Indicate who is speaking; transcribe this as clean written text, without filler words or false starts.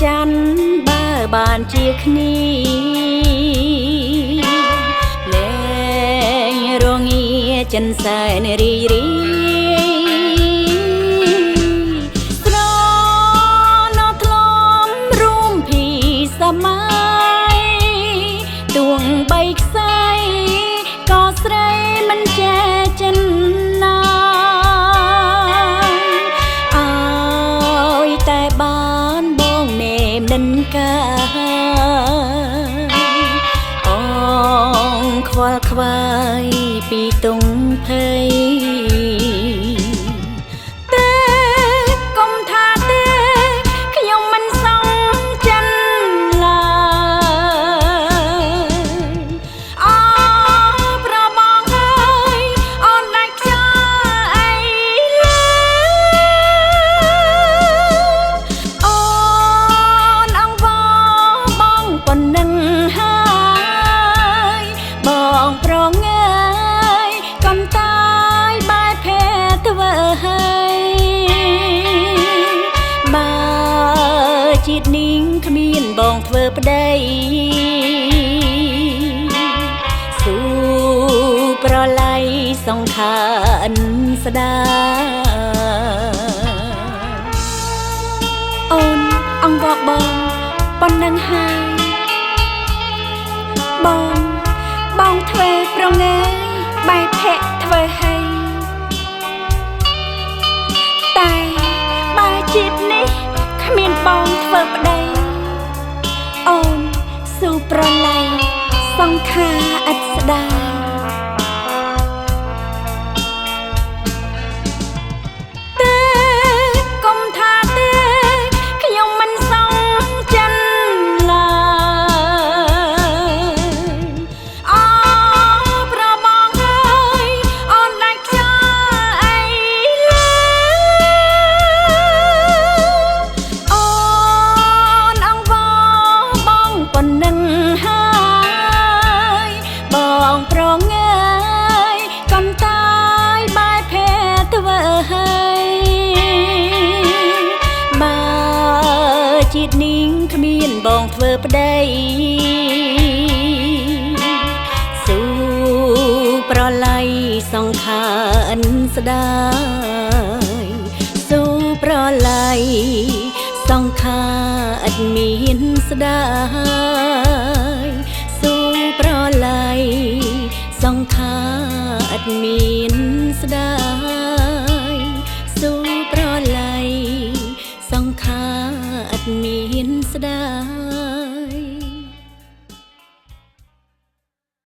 Speaker 1: ច័ន្ទបើបានជាគ្នាលែងរងាចិនសែនរីរីស្រណធ្លំរួមភីសម័យទួងបីខ្សែក៏ស្រីមិនចេះចិនណាអើយតែបានបងនេមនិនកាអងខ្វល់ខ្វាយពីទុងភ័យទេកុំថាទេខ្ញុំមិនសងចិនឡើយអប្របងអើយអូនដាច់ខ្យល់អីលើអូនអង្វរបងប៉ុណ្ណឹងហើយបងប្រងើយកុំតាយបែភេធ្វើហើយបើជាតិនេះគ្មានបងធ្វើប្តីស៊ូប្រឡ័យសង្ខារស្ដាអូនអង្វរបងប៉ុណ្ណឹងហើយបងបងធ្វើប្រងើយបែភៈធ្វើហើយតែបើជាតិនេះគ្មានបងធ្វើប្តីអូនស៊ូប្រឡ័យសង្ខារឥតស្ដាយទេកុំថាទេខ្ញុំមិនសងចិនឡើយអប្របងអើយអូនដាច់ខ្យល់អីលើអូនអង្វរបងប៉ុណ្ណឹងហើយបងប្រងើយកុំតាយបែភេធ្វើហើយបើជាតិនេះគ្មានបងធ្វើប្តីស៊ូប្រឡ័យសង្ខារស្ដាយស៊ូប្រឡ័យសង្ខារឥតមានស្ដា